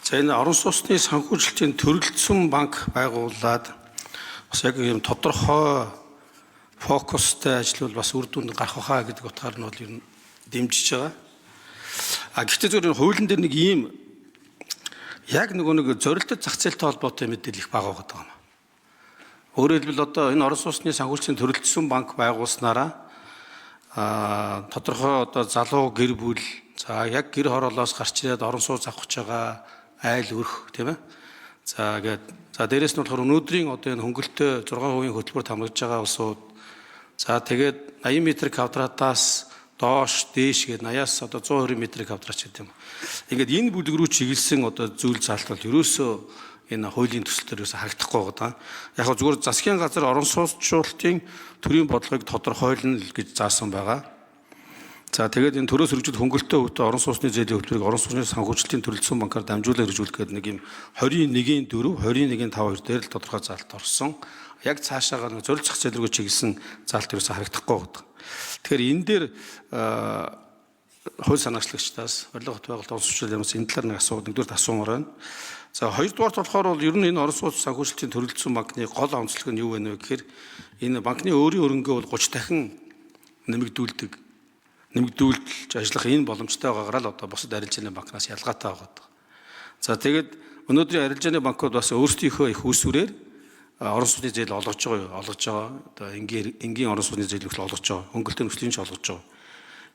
За, энэ орон сууцны санхүүжилтийн төрөлцсөн банк байгуулад бас яг юм тодорхой фокустай ажиллавал бас үр дүнд гарах байхаа гэдэг утгаар нь бол ер нь дэмжиж байгаа. А гэхдээ зүгээр энэ хуулийн дээр нэг ийм яг нөгөө нэг зорилттой зах зээлтэй холбоотой мэдээлэл их бага байгаа юм. Өөрөөр хэлбэл, одоо энэ орон сууцны санхүүжилтийн төрөлцсөн банк байгуулснараа тодорхой одоо залуу гэр бүл, за, яг гэр хороолоос гарч ирээд орон сууц авах гэж байгаа айл өрх, тийм ээ. За гээд, за, дээрэс нь болохоор өнөөдрийн одоо энэ хөнгөлөлтөй 6% хөтөлбөрт хамрагдж байгаа улсууд, за, тэгээд 80 м квадратаас доош, дээш гээд 80-аас одоо 120 м квадрат гэдэг юм. Ингээд энэ бүлэг рүү чиглэсэн одоо зүйл заалт бол ерөөсөө энэ хуулийн төсөл дээр ерөөсөө харагдахгүй байгаа. Яг нь зүгээр засгийн газар орон сууцчлалтын төрийн бодлогыг тодорхойлно гэж заасан байгаа. За, тэгээд энэ төрөөс хэрэгжүүлэх хөнгөлөлттэй хувьтай орон сууцны зээлийн хөтөлбөрийг орон сууцны санхүүжилтийн төрөлцсөн банкар дамжуулан хэрэгжүүлэх гэдэг нэг юм 21-ийн 4, 21-ийн 5 2 дээр л тодорхой заалт орсон. Яг цаашаага нэг зорилт зах зээл рүү чиглэсэн заалт ерөөсөө харагдахгүй байгаа. Тэгэхээр энэ дээр хууль санаачлагчдаас, барилга хот байгуулалт, орон сууцны яамаас энэ талаар нэг асуу, нэгдүгээр асуумаар байна. За, хоёрдугаарт болохоор бол ер нь энэ орон сууц санхүүжилтийн төрөлцсөн банкны гол онцлог нь юу вэ гэхээр энэ банкны өөрийн хөрөнгөө бол 30 дахин нэмэгдүүлж ажиллах энэ боломжтой байгаагаар л одоо бусад арилжааны банкнаас ялгаатай байгаа. За, тэгээд өнөөдрийн арилжааны банкуд бас өөрсдийнхөө эх үүсвэрээр орон сууцны зээл олгож байгаа юу? Олгож байгаа. Одоо энгийн орон сууцны зээл нөхцөл олгож байгаа. Хөнгөлөлттэй нөхцөлийн ч олгож байгаа.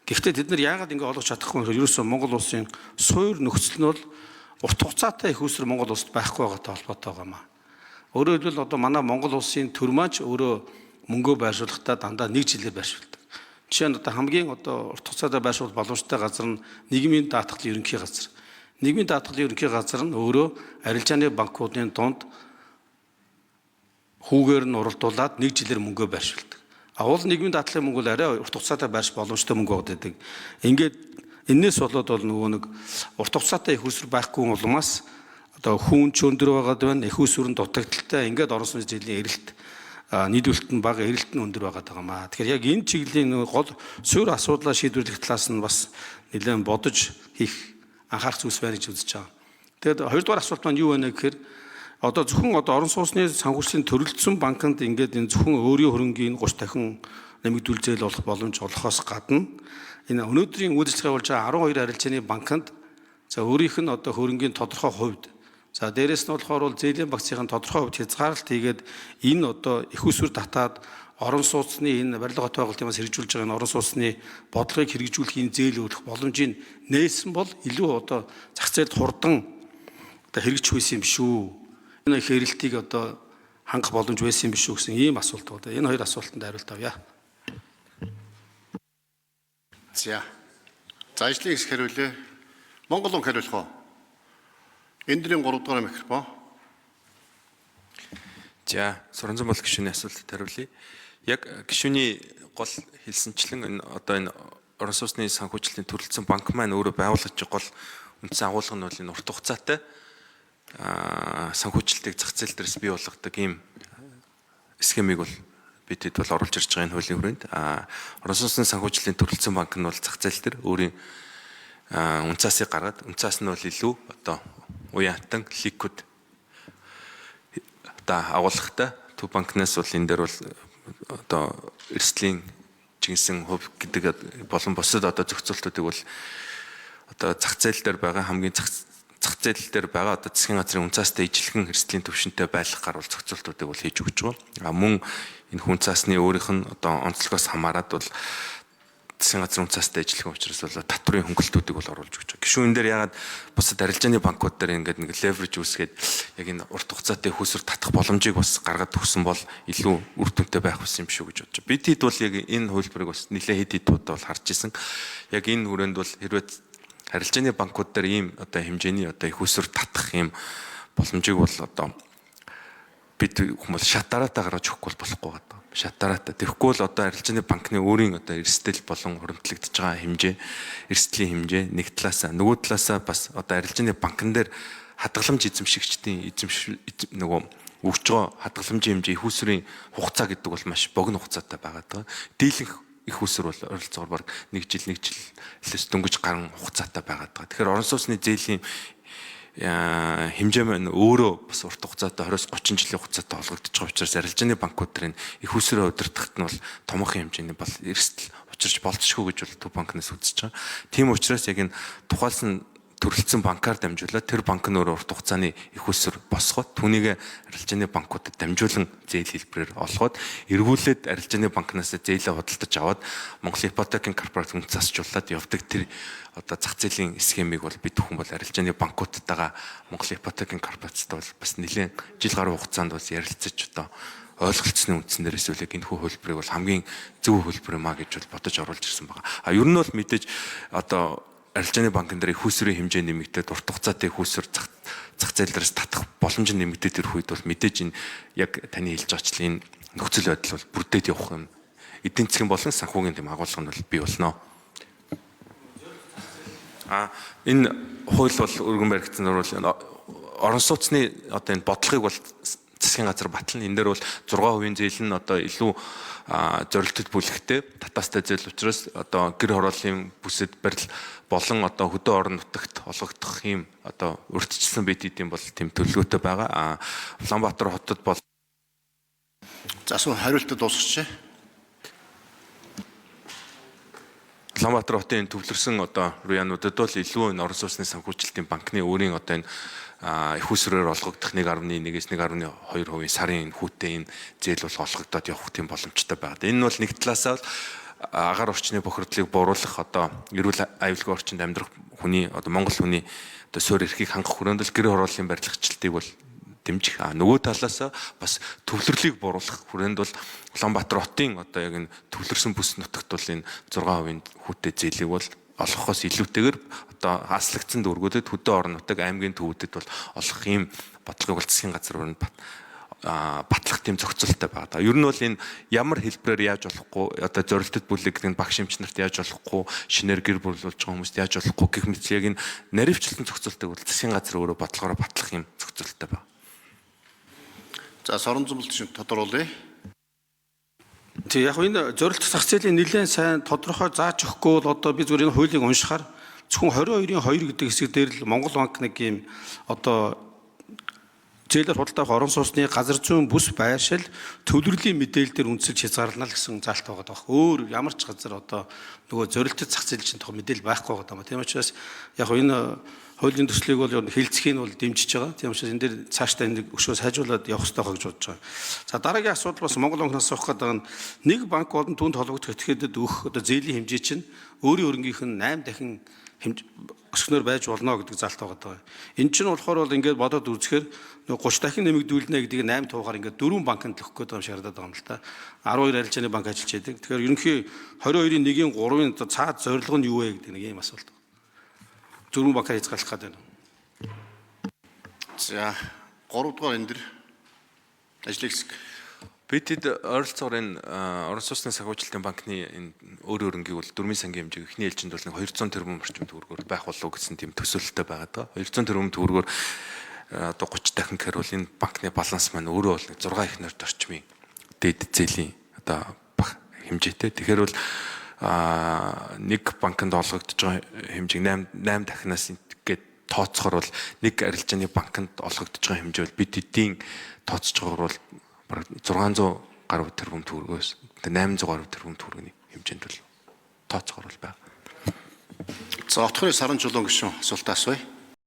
Гэхдээ тэд нар яагаад ингэ олгож чадахгүй вэ гэхээр ерөөсөө Монгол улсын суур нөхцөл нь бол урт хугацаатай эх үүсвэр Монгол улсад байхгүй байгаатай холбоотой байгаа юм аа. Өөрөөр хэлбэл, одоо манай Монгол улсын төр маань ч өөрөө мөнгөө байршуулахдаа дандаа нэг жилээр байршуулдаг. Жишээ нь, одоо хамгийн одоо урт хугацаатай байршуулах боломжтой газар нь нийгмийн даатгалын ерөнхий газар. Нийгмийн даатгалын ерөнхий газар нь өөрөө арилжааны банкуудын дунд хүүгээр нь уралдуулаад нэг жилээр мөнгөө байршуулдаг. А уул нийгмийн даатгалын мөнгө бол арай урт хугацаатай байрших боломжтой мөнгө байдаг. Ингээд энээс болоод бол нөгөө нэг урт хугацаатай эх үүсвэр байхгүй улмаас одоо хүн ч өндөр байгаад байна. Эх үүсвэр нь дутагдалтай. Ингээд орон сууцны зээлийн эрэлт, нийлүүлэлт нь бага, эрэлт нь өндөр байгаад байгаа юм аа. Тэгэхээр яг энэ чиглэлийн нөгөө гол суурь асуудлаа шийдвэрлэх талаас нь бас нэлээд бодож хийх, анхаарах зүйлс байна гэж үзэж байгаа. Тэгээд хоёрдугаар асуулт маань юу байна гэхээр одоо зөвхөн одоо орон сууцны санхүүжилтийн төрөлцсөн банкнд ингээд энэ зөвхөн өөрийн хөрөнгийн 30 дахин нэмэгдүүл зээл болох боломж олохоос гадна энэ өнөөдрийн үйл ажиллагаа болж байгаа 12 арилжааны банкнд, за, өөрийнх нь одоо хөрөнгийн тодорхой хувьд, за, дээрэс нь болохоор бол зээлийн багцын тодорхой хувьд хязгаарлалт хийгээд энэ одоо эх үүсвэр татаад орон сууцны энэ барилга хот байгуулалтын бас хэрэгжүүлж байгаа энэ орон сууцны бодлогыг хэрэгжүүлэх энэ зээл өгөх боломжийг нээсэн бол илүү одоо зах зээлд хурдан одоо хэрэгжих байсан юм шүү. Энэ их эрэлтийг одоо хангах боломж байсан юм биш үү гэсэн ийм асуулт байна. Энэ хоёр асуултанд хариулт авъя. За. За, ажлын хэсэг хариулъя. Монгол хүн хариулах уу? Эндрийн 3 дугаар микрофон. За, Суранзан бол гишүүний асуултад хариулъя. Яг гишүүний гол хэлсэнчлэн энэ одоо энэ орон сууцны санхүүжилтийн төрөлцсөн банк маань өөрөө байгуулгаж гол үндсэн агуулга нь бол энэ урт хугацаатай санхүүжилтийг зах зээл дээрс бий болгодог ийм схемийг бол бид хэд бол оруулж ирж байгаа энэ хуулийн хүрээнд. Орон сууцны санхүүжилтийн төрөлцсөн банк нь бол зах зээл дээр өөрийн үнцаасыг гаргаад, үнцаас нь бол илүү одоо уян хатан liquid одоо агуулгатай, төв банкнаас бол энэ дээр бол одоо эрсдлийн жинсэн хувь гэдэг болон бусад одоо зохицуултуудыг бол одоо зах зээл дээр байгаа хамгийн зах зээл дээр байгаа одоо засгийн газрын үнцаастай ижилхэн эрсдлийн түвшинтэй байх гарвал зохицуултуудыг бол хийж өгч байгаа. А мөн энэ хүн цаасны өөрийнх нь одоо онцлогоос хамаарат бол засгийн газрын үнцаастай ижилхэн учраас бол татврын хөнгөлтүүдийг бол оруулж өгч байгаа. Гишүүн, энэ дээр ягаад бусад арилжааны банкуд дээр ингээд нэг leverage үүсгээд яг энэ урт хугацаатай хөөсөр татах боломжийг бас гаргаад өгсөн бол илүү үр дүнтэй байх байсан юм шүү гэж бодож байна. Бид хэд бол яг энэ хувилбарыг бас нэлээд хэд хэд удаа бол харж исэн. Яг энэ хүрээнд бол хэрвээ арилжааны банкуд дээр ийм одоо хэмжээний одоо их усүр татах ийм боломжийг бол одоо бид хүмүүс шат дараатай гаргаж өгөхгүй бол болохгүй байгаа. Шат дараатай. Тэгэхгүй бол одоо арилжааны банкны өөрийн одоо эрсдэл болон хуримтлагдж байгаа хэмжээ, эрсдлийн хэмжээ нэг талаасаа, нөгөө талаасаа бас одоо арилжааны банкн дээр хадгаламж эзэмшигчдийн эзэмш нөгөө өгч байгаа хадгаламжийн хэмжээ, их усрын хугацаа гэдэг бол маш богино хугацаатай байгаа даа. Дийлэнх их усэр бол ойролцоогоор баг 1 жил, 1 жилээс дөнгөж гарan хугацаатай байгаа даа. Тэгэхээр орон сууцны зээлийн хэмжээ маань өөрөө бас урт хугацаатай 20-30 жилийн хугацаатай олгогдож байгаа учраас арилжааны банкуд дээр энэ их усрээ удирдахад нь бол томоохон хэмжээний бол эрсдэл учирч болцсохгүй гэж бол Төв банкнаас үзэж байгаа. Тийм учраас яг энэ тухайлсан төрөлцсөн банкар дамжуулаад тэр банк нь өөрөө урт хугацааны их усэр босгоод түүнийг арилжааны банкудад дамжуулан зээл хэлбэрээр олгоод эргүүлээд арилжааны банкнаас зээлээ худалдаж аваад Монгол ипотекийн корпорац үнэ засчуулаад явдаг тэр одоо зах зээлийн схемийг бол бид бүхэн бол арилжааны банкудтайгаа Монгол ипотекийн корпорацтай бол бас нэлээд жил гаруй хугацаанд бас ярилцаж одоо ойлголцсны үндсэн дээрээс үл яг энэхүү хувилбарыг бол хамгийн зөв хувилбар юм а гэж бол бодож оруулж ирсэн байгаа. А ер нь бол мэдээж одоо арилжааны банкн дээр их усрын хэмжээ нэмэгдээд урт хугацаатай их усэр зах зээл дээрээс татах боломж нэмэгдээд ирэх үед бол мэдээж энэ яг таны хэлж байгаачлан энэ нөхцөл байдал бол бүрдээд явах юм. Эдийн засгийн болон санхүүгийн тийм агуулга нь бол бий болно. А энэ хууль бол өргөн баригдсан бол орон сууцны одоо энэ бодлогыг бол засгийн газар батлна. Энэ дээр бол 6% зээл нь одоо илүү зорилтод бүлэгтэй татаастай зээл учраас одоо гэр хорооллын бүсэд барил болон одоо хөдөө орон нутагт олгогдох юм одоо урьдчилсан бид эдийн бол тийм төлөвлөгөөтэй байгаа. А Улаанбаатар хотод бол За асуу хариултад дуусгачих. Улаанбаатар хотын төвлөрсөн одоо руянуудад бол илүү энэ орон сууцны санхүүжилтийн банкны өөрийн одоо энэ их усрээр олгогдох 1.1-ээс 1.2% сарын энэ хүүтэй энэ зээл бол олгогдоод явах тийм боломжтой байгаа. Энэ нь бол нэг талаасаа бол агаар орчны бохирдлыг бууруулах одоо эрүүл аюулгүй орчинд амьдрах хүний одоо Монгол хүний одоо суурь эрхийг хангах хүрээнд л гэр хорооллын барилгачлалтыг бол дэмжих. А нөгөө талаасаа бас төвлөрлийг бууруулах хүрээнд бол Улаанбаатар хотын одоо яг энэ төвлөрсөн бүс нутагт бол энэ 6% хүүтэй зээлийг бол олгохоос илүүтэйгээр одоо хаслагдсан дүүргүүдэд хөдөө орон нутаг аймгийн төвүүдэд бол олгох ийм бодлогыг бол засгийн газар өрөнд батлах тийм зохицолтой байгаа. Ер нь бол энэ ямар хэлбэрээр яаж болохгүй одоо зорилтод бүлэг гэдэг нь багш эмч нарт яаж болохгүй шинээр гэр бүл болж байгаа хүмүүст яаж болохгүй гэх мэт яг энэ наривчлан зохицолтыг бол засгийн газар өөрөө бодлогоороо батлах юм зохицолтой байна. За сорон зумлт шин тодруулъя. Тэг яг энэ зорилт зах зээлийн нэлээд сайн тодорхой зааж өгөхгүй бол одоо би зүгээр энэ хуулийг уншихаар зөвхөн 22-ын 2 гэдэг хэсэг дээр л Монгол банк нэг юм одоо зээлээр худалдаа авах орон сууцны газар зүйн бүс байршил төвлөрлийн мэдээлэл дээр үндэслэж хязгаарлана л гэсэн заалт байгаа даа. Өөр ямар ч газар одоо нөгөө зорилттой зах зээл чинь тухай мэдээлэл байхгүй байгаа даа. Тийм учраас яг энэ хуулийн төслийг бол ер нь хилцхийн бол дэмжиж байгаа. Тийм учраас энэ дээр цаашдаа энэ өшөө сайжруулад явах хэрэгтэй байгаа гэж бодож байгаа. За дараагийн асуудал бас Монгол банкнаас асуух гэдэг нь нэг банк болон түүнд холбогдох этгээдэд өгөх одоо зээлийн хэмжээ чинь өөрийн өрөнгийнх нь 8 дахин өсгөнөр байж болно гэдэг заалт байгаа даа. Энэ чинь болохоор бол ингээд бодоод үзэхээр нөгөө 30 дахин нэмэгдүүлнэ гэдгийг 8 туугаар ингээд дөрвөн банкнд л өгөх гээд байгаа юм шиг харагдаад байгаа юм л та. 12 арилжааны банк ажиллаж байдаг. Тэгэхээр ерөнхий 22-ын 1-ийн 3-ын одоо цаад зорилго нь юу вэ гэдэг нэг ийм асуулт. Дөрвөн банкаар хязгаарлах гэдэг. За 3 дугаар энэ дэр ажлын хэсэг. Бид хэд ойролцоогоор энэ орон сууцны санхүүжилтийн банкны энэ өөр өрнгийг бол дөрмийн сангийн хэмжээг эхний ээлжинд бол нэг 200 тэрбум орчим төгрөгөөр байх болов уу гэсэн тийм төсөөлөлтөй байгаа даа. 200 тэрбум төгрөгөөр одоо 30 дахин гэхээр бол энэ банкны баланс маань өөрөө бол нэг 6 их нөрт орчмын дээд зээлийн одоо хэмжээтэй. Тэгэхээр бол нэг банкнд олгогдож байгаа хэмжээг 8 дахинаас ингээд тооцохоор бол нэг арилжааны банкнд олгогдож байгаа хэмжээ бол бид эдийн тооцож байгаагаар бол бараг 600 гаруй тэрбум төгрөгөөс 800 гаруй тэрбум төгрөгийн хэмжээнд бол тооцоогоор бол байна. За отхны саран чулуун гишүүн асуултаа асууя.